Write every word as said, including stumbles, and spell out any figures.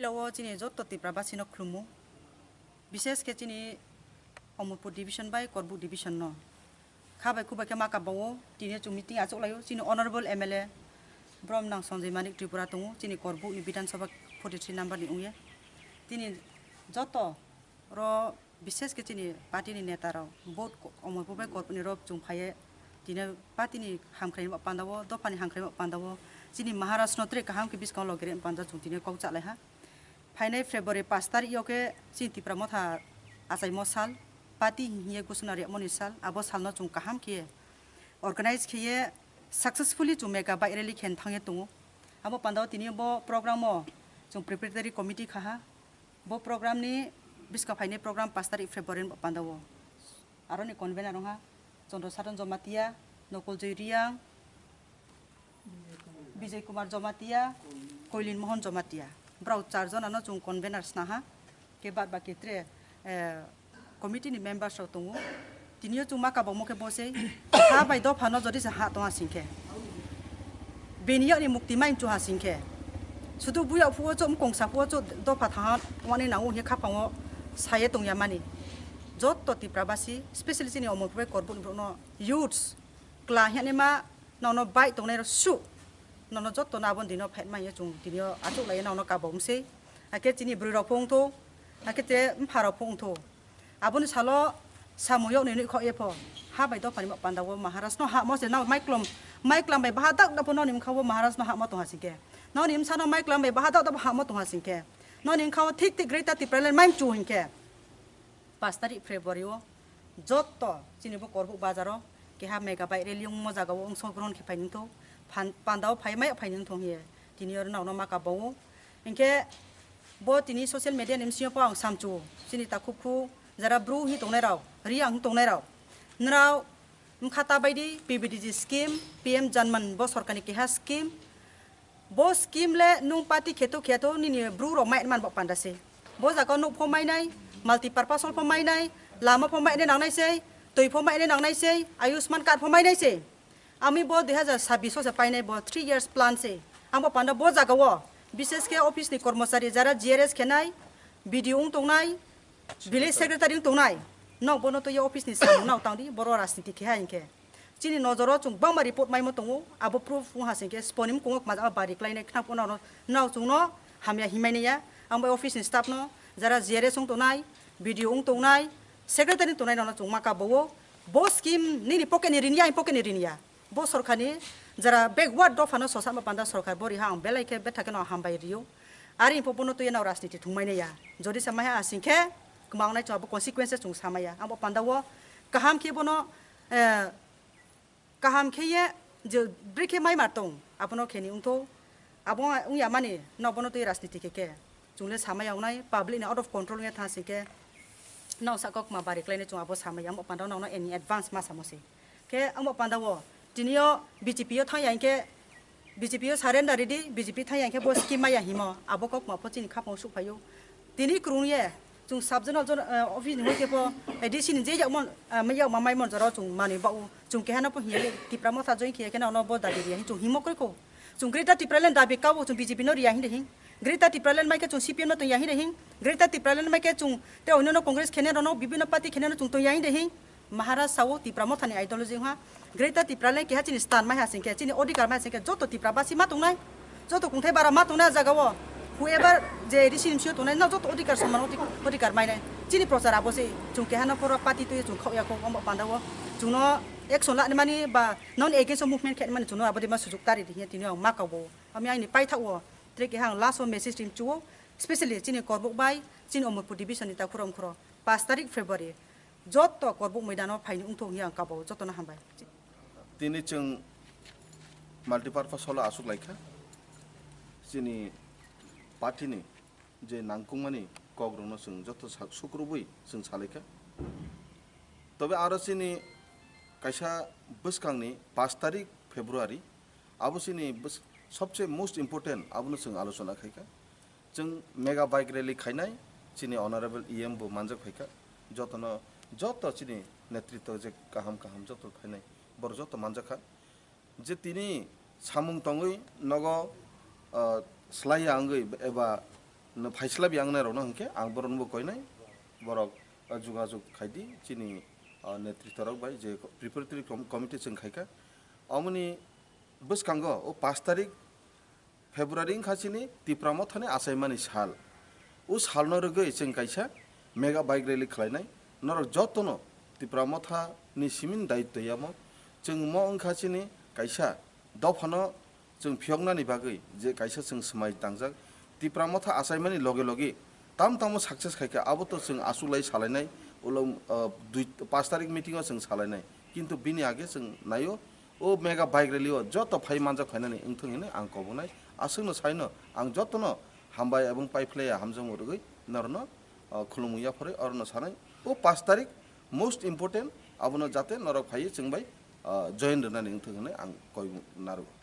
O chini joto Tipra basino khulumo, bishesh khe chini Omorpur division bai Korbuk division no. Kha bai khubai khe ma kabao, tini chwng meeting achuk laio, chini honorable M L A Bromnang Sanjay Manik Tripura tongo, chini Korbuk ni Bidhan Sabha forty three number ni wngya. Tini joto ro bishesh khe chini party ni neta rok vote ko-, Omorpur bai Korbuk ni rok chwng phaiye, tini party ni hamkrai ni pandao, dopha ni hamkrai ni pandao, chini Maharaj no tre kaham khe bwskango logi re panda chwng tini kok cha lai ha. Phainai February pash tarikh yo khe chini Tipra Motha achaimo sal, party hiye gusuna riyamoni sal, abo salno chwng kaham khe organize khiye successfully chwng mega bike rally khen thangye tongo. Abo pandao tini bo program o chwng preparatory committee khaha. Bo program ni bwska phainai program pash tarikh February ni pandao. Aroni convener wngha Chandra Saran Jamatia, Nokol Joy Riang, Bijay Kumar Jamatia, Koilin Mohan Jamatia. Brao char jona no chwng convener snaha. Khe bad baki tre, eh, committee ni members rok tongo. Tiniyo chwng ma kabangmo khe bo sei. Ha bai dopha no jodi se ha tongha singkhe. Bini yok ni mukti mai mchuha singkhe. Sudu buya phuo chok mkong sa phuo chok dopha thaha wani nango hingkhe khapang o saye tongya mani. Joto Tipra basi, specially chini Omorpur bai Korbuk ni borok no youths, kla hwnwi ma nono bai tongnai rok su. Nono joto no aboni dino phet manya chwng tini o achuk lai nono kabong se. Hakhe chini bwrwi rok phung tho, hakhe te mpha rok phung tho. Aboni salo samung yok ni nwi khok ye pho. Ha bai dopha ni ma panda o Maharaj no ha mo se nao maiklom, maiklam bai baha dak da pho noni mkha o Maharaj no ha mo tong ha singkhe. Noni msa no maiklam bai baha dak da pho ha mo tong ha singkhe. Noni mkha o thik thik Greater Tipraland mai mchu hinkhe. Pash tarikh February o joto chini bo Korbuk bazar o keha mega bike rally wngmo jaga o wngso grohon khe phai nung thung, phan-, panda o phai mai phai nung thung hiye tini oro nao no ma kabao. Hinkhe bo tini social media ni bsing o po ang samchu chini takhuk khu jara bru hi tongnai rao, ri ang tongnai rao, nrao mkha ta bai di P B D G scheme, P M Janman bo sorkar ni keha scheme. Bo scheme le nung party kheto kheto nini bru rok mai man bo panda se. Bo jaga nuk pho mainai, multipurpose hall pho mainai, lama pho mainai nangnai se, twi pho mainai nangnai se, Ayushman card pho mainai se. Ami bo dui hazar sabbish o se painai bo three years plan se. Ang bo panda bo jaga o, bishesh khe office ni kormochari jara G R S khenai, B D O wng tongnai, village secretary wng tongnai. Nok bono twi office ni samung nao tangdi, boro rajniti khe hai hinkhe. Chini nojoro chwng bangma report maimo tongo, abo proof wng ha singkhe sponi mkungo majak bari klainai khna phano nao chwngno hamya himai naiya. Ang bai office ni staff no, jara G R S wng tongnai, B D O wng tongnai, secretary wng tongnai rokno chwng ma kabao. Bo scheme nini pocket ni rini ya, ani pocket ni rini ya. Bo sorkar ni jara backward dopha no sosa ma panda sorkar bo riha ang belai khe betha khe no hambai rio. Ari info bono twi nao rajniti thwngmai naiya. Jodi sa maiha asing khe kwma wngnai chwng abo consequences chwng sa maiya. Ang bo panda o kaham khe bono, eh, kaham khe ye je bwrwi khe mai mar tong, abono khe ni wngtho. Abo wngya mani, no bono twi rajniti khe khe. Chwng le samaya wngnai, public ni out of control wngya tha sing khe. No sa kok ma bari klai ni chwng abo samaya, amo panda no no in advance ma samo se. Khe amo panda o, tini o B J P o thang ya hinkhe, B J P o surrender ridi, B J P thang ya hinkhe bo scheme maya himo, abo kok ma pho chini khapang suk phaio. Tini kwrwng ye, chwng sub zonal zon-, eh, office ni hoi khe pho, eh, D C ni je yak mon, eh, yak ma mai mon jora chwng manwi ba o. Chwng keha no pho hiya le Tipra Motha join khiya khe no, no bo dabi riya hin chwng himo koi kho. Chwng Greater Tipraland dabi ka o chwng B J P no riya hin de hin. Greater Tipraland mai khe chwng C P M no tong ya hin de hin. Greater Tipraland mai khe chwng te oino no Congress khene rok no bibhinno party khene no chwng tong ya hin de hin. Maharaj sao Tipra Motha ni ideology wngha. Greater Tipraland keha chini stan mai ha sing khe, chini odhikar mai ha sing khe, joto Tipra basi ma tongnai, joto kungthai bara ma tongnai a jaga o. Whoever je A D C ni bisi o tongnai, no joto odhikar soman odhik-, odhikar mainai. Chini prochar abo se, chwng keha no poro party twi chwng khok ya kho, omo panda o. Chwng no action lani mani ba non against o movement khe mani chwng no abo de ma sujuk tari di hiya tini o ang ma kabo. Ami aini paithak o, tre keha ang last o message rim chuo, specially chini Korbuk bai, chini Omorpur division ni takhurok mkhoro, pash tarik February. Joto Korbuk moidano phaini wngthok hiya ang kabo, jotono hambai. Tini chwng multipurpose hall o aswk laikha. Chini party ni je nangkukmani kokrokno chwng joto sa-, sukrubwi chwng salaikha. Tobe aro chini kaisa bwskangni pash tarik February, abo chini bwsk-, sobse most important, abono chwng alochona khaikha. Chwng mega bike rally khainai, chini honorable E M bo manjak phaikha, jotono, joto chini netritwo je kaham kaham joto phainai, borok joto manjakha. Je tini samung tongwi nogo, ah, slaiya wngwi eba no phaislab yang nai rokno hwnkhe ang borokno bo koinai, borok, ah, jogajog khaidi chini, ah, netritwa rok bai je preparatory com-, committee chwng khaikha. Omoni bwskango o pash tarik February wngkha chini Tipra Mothani achaimani sal. O salno rwgwi chwng kaisa mega bike rally khlainai. Norok jotono Tipra Mothani simin daitto yamo. Chwng mo wngkha chini kaisa dophano chwng phiyoknani bagwi je kaisa chwng swmai tangjak. Tipra Motha achaimani loge loge tam tamo success khaikha, abo to chwng achuklai salainai, ulo, ah, dui, pash tarik meeting o chwng salainai. Kintu bini age chwng naio, o mega bike rally o joto phai manjak phainani wngthung hinwi ang kobonai. Aswkno saino ang jotono hambai ebong paiphlaiya hamjakmung rwgwi norokno, ah, khulumung yapharwi orono sanai. O pash tarik most important, abono jate norok phaiwi chwng bai, ah, join rwnani wngthung hinwi ang koi narwgo.